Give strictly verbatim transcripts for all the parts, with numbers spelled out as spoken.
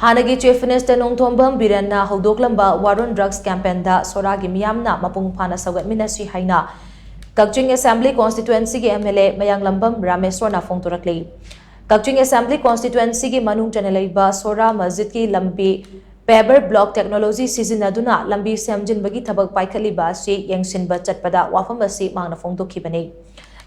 ꯍꯥꯟꯅꯒꯤ Chief Minister Nongthombam ꯕꯤꯔꯦꯟꯅ ꯍꯧꯗꯣꯛꯂꯝꯕ War on Drugs campaignꯗ ꯁꯣꯔꯥꯒꯤ ꯃꯤꯌꯥꯝꯅ ꯃꯄꯨꯡ ꯐꯥꯅ ꯁꯧꯒꯠꯃꯤꯟꯅꯁꯤ ꯍꯥꯏꯅ ꯀꯛꯆꯤꯡ Assembly Constituencyꯒꯤ MLA ꯃꯌꯥꯡꯂꯝꯕꯝ ꯔꯥꯃꯦꯁꯣꯔꯅ ꯐꯣꯡꯗꯣꯔꯛꯂꯤ꯫ ꯀꯛꯆꯤꯡ Assembly Constituencyꯒꯤ ꯃꯅꯨꯡ ꯆꯟꯅ ꯂꯩꯕ ꯁꯣꯔꯥ ꯃꯁꯖꯤꯗꯀꯤ ꯂꯝꯕꯤ paver block technology ꯁꯤꯖꯤꯟꯅꯗꯨꯅ ꯂꯝꯕꯤ ꯁꯦꯝꯖꯤꯟꯕꯒꯤ ꯊꯕꯛ ꯄꯥꯏꯈꯠꯂꯤꯕ ꯑꯁꯤ ꯌꯦꯡꯁꯤꯟꯕ ꯆꯠꯄꯗ ꯋꯥꯐꯝ ꯑꯁꯤ ꯃꯍꯥꯛꯅ ꯐꯣꯡꯗꯣꯛꯈꯤꯕꯅꯤ꯫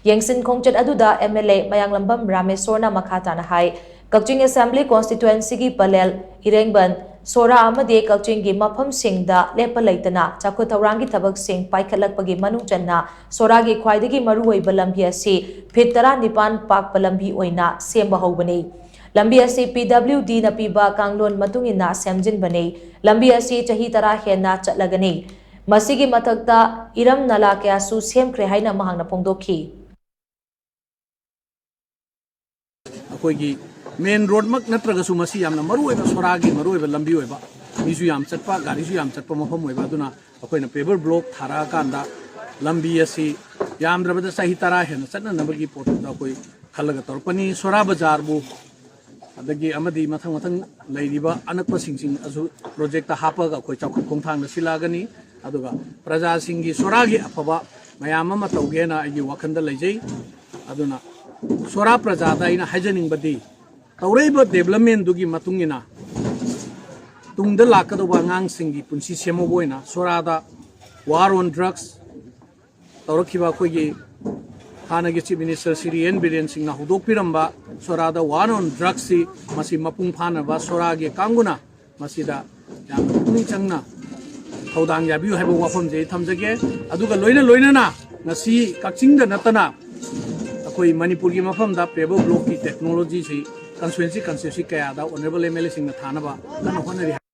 ꯌꯦꯡꯁꯤꯟ ꯈꯣꯡꯆꯠ ꯑꯗꯨꯗ MLA ꯃꯌꯥꯡꯂꯝꯕꯝ ꯔꯥꯃꯦꯁꯣꯔꯅ ꯃꯈꯥ ꯇꯥꯅ ꯍꯥꯏ, ꯀꯛꯆꯤꯡ Assembly Constituencyꯒꯤ ꯄꯂꯦꯜ, ꯏꯔꯦꯡꯕꯟ, ꯁꯣꯔꯥ ꯑꯃꯗꯤ ꯀꯛꯆꯤꯡꯒꯤ ꯃꯐꯝꯁꯤꯡꯗ ꯂꯦꯞꯄ ꯂꯩꯇꯅ ꯆꯥꯎꯈꯠ ꯊꯧꯔꯥꯡꯒꯤ ꯊꯕꯛꯁꯤꯡ ꯄꯥꯏꯈꯠꯂꯛꯄꯒꯤ ꯃꯅꯨꯡ ꯆꯟꯅ ꯁꯣꯔꯥꯒꯤ ꯈ꯭ꯋꯥꯏꯗꯒꯤ ꯃꯔꯨꯑꯣꯏꯕ ꯂꯝꯕꯤ ꯑꯁꯤ feet ꯇꯔꯥꯅꯤꯄꯥꯟ ꯄꯥꯛꯄ ꯂꯝꯕꯤ ꯑꯣꯏꯅ ꯁꯦꯝꯕ ꯍꯧꯕꯅꯤ꯫ ꯂꯝꯕꯤ ꯑꯁꯤ PWDꯅ ꯄꯤꯕ ꯀꯥꯡꯂꯣꯟ ꯃꯇꯨꯡ ꯏꯟꯅ ꯁꯦꯝꯖꯤꯟꯕꯅꯤ꯫ ꯂꯝꯕꯤ ꯑꯁꯤ ꯆꯍꯤ ꯇꯔꯥ ꯍꯦꯟꯅ ꯆꯠꯂꯒꯅꯤ꯫ ꯃꯁꯤꯒꯤ ꯃꯊꯛꯇ ꯏꯔꯝ ꯅꯂꯥ ꯀꯌꯥꯁꯨ ꯁꯦꯝꯈ꯭ꯔꯦ ꯍꯥꯏꯅ ꯃꯍꯥꯛꯅ ꯐꯣꯡꯗꯣꯛꯈꯤ꯫ ꯑꯩꯈꯣꯏꯒꯤ main roadꯃꯛ ꯅꯠꯇ꯭ꯔꯒꯁꯨ ꯃꯁꯤ ꯌꯥꯝꯅ ꯃꯔꯨꯑꯣꯏꯕ ꯁꯣꯔꯥꯒꯤ ꯃꯔꯨꯑꯣꯏꯕ ꯂꯝꯕꯤ ꯑꯣꯏꯕ, ꯃꯤꯁꯨ ꯌꯥꯝ ꯆꯠꯄ, ꯒꯥꯔꯤꯁꯨ ꯌꯥꯝ ꯆꯠꯄ ꯃꯐꯝ ꯑꯣꯏꯕ꯫ ꯑꯗꯨꯅ ꯑꯩꯈꯣꯏꯅ paver block ꯊꯥꯔꯛꯑꯀꯥꯟꯗ ꯂꯝꯕꯤ ꯑꯁꯤ ꯌꯥꯝꯗ꯭ꯔꯕꯗ ꯆꯍꯤ ꯇꯔꯥ ꯍꯦꯟꯅ ꯆꯠꯅꯅꯕꯒꯤ ꯄꯣꯠꯇꯨꯗ ꯑꯩꯈꯣꯏ ꯈꯜꯂꯒ ꯇꯧꯔꯛꯄꯅꯤ꯫ ꯁꯣꯔꯥ ꯕꯖꯥꯔꯕꯨ, ꯑꯗꯒꯤ ꯑꯃꯗꯤ ꯃꯊꯪ ꯃꯊꯪ ꯂꯩꯔꯤꯕ ꯑꯅꯛꯄꯁꯤꯡꯁꯤꯡ ꯑꯁꯨ projectꯇ ꯍꯥꯞꯄꯒ ꯑꯩꯈꯣꯏ ꯆꯥꯎꯈꯠ ꯈꯣꯡꯊꯥꯡꯗ ꯁꯤꯜꯂꯛꯑꯒꯅꯤ꯫ ꯑꯗꯨꯒ ꯄ꯭ꯔꯖꯥꯁꯤꯡꯒꯤ ꯁꯣꯔꯥꯒꯤ ꯑꯐꯕ ꯃꯌꯥꯝ ꯑꯃ ꯇꯧꯒꯦꯅ ꯑꯩꯒꯤ ꯋꯥꯈꯜꯗ ꯂꯩꯖꯩ꯫ ꯑꯗꯨꯅ ꯁꯣꯔꯥ ꯄ꯭ꯔꯖꯥꯗ ꯑꯩꯅ ꯍꯥꯏꯖꯅꯤꯡꯕꯗꯤ, ꯇꯧꯔꯛꯏꯕ developmentꯗꯨꯒꯤ ꯃꯇꯨꯡ ꯏꯟꯅ ꯇꯨꯡꯗ ꯂꯥꯛꯀꯗꯧꯕ ꯑꯉꯥꯡꯁꯤꯡꯒꯤ ꯄꯨꯟꯁꯤ ꯁꯦꯝꯍꯧꯕ ꯑꯣꯏꯅ ꯁꯣꯔꯥꯗ War on Drugs ꯇꯧꯔꯛꯈꯤꯕ ꯑꯩꯈꯣꯏꯒꯤ ꯍꯥꯟꯅꯒꯤ Chief Minister Shri N Biren ꯁꯤꯡꯅ ꯍꯧꯗꯣꯛꯄꯤꯔꯝꯕ ꯁꯣꯔꯥꯗ War on Drugsꯁꯤ ꯃꯁꯤ ꯃꯄꯨꯡ ꯐꯥꯅꯕ ꯁꯣꯔꯥꯒꯤ ꯀꯥꯡꯕꯨꯅ ꯃꯁꯤꯗ ꯌꯥꯝꯅ ꯄꯨꯛꯅꯤꯡ ꯆꯪꯅ ꯊꯧꯗꯥꯡ ꯌꯥꯕꯤꯌꯨ ꯍꯥꯏꯕ ꯋꯥꯐꯝꯁꯦ ꯑꯩ ꯊꯝꯖꯒꯦ꯫ ꯑꯗꯨꯒ ꯂꯣꯏꯅ ꯂꯣꯏꯅꯅ ꯉꯁꯤ ꯀꯛꯆꯤꯡꯗ ꯅꯠꯇꯅ ꯑꯩꯈꯣꯏ ꯃꯅꯤꯄꯨꯔꯒꯤ ꯃꯐꯝꯗ paver blockꯀꯤ technologyꯁꯤ constituency constituency ꯀꯌꯥꯗ honourable MLAꯁꯤꯡꯅ ꯊꯥꯅꯕ ꯀꯟꯅ ꯍꯣꯠꯅꯔꯤ꯫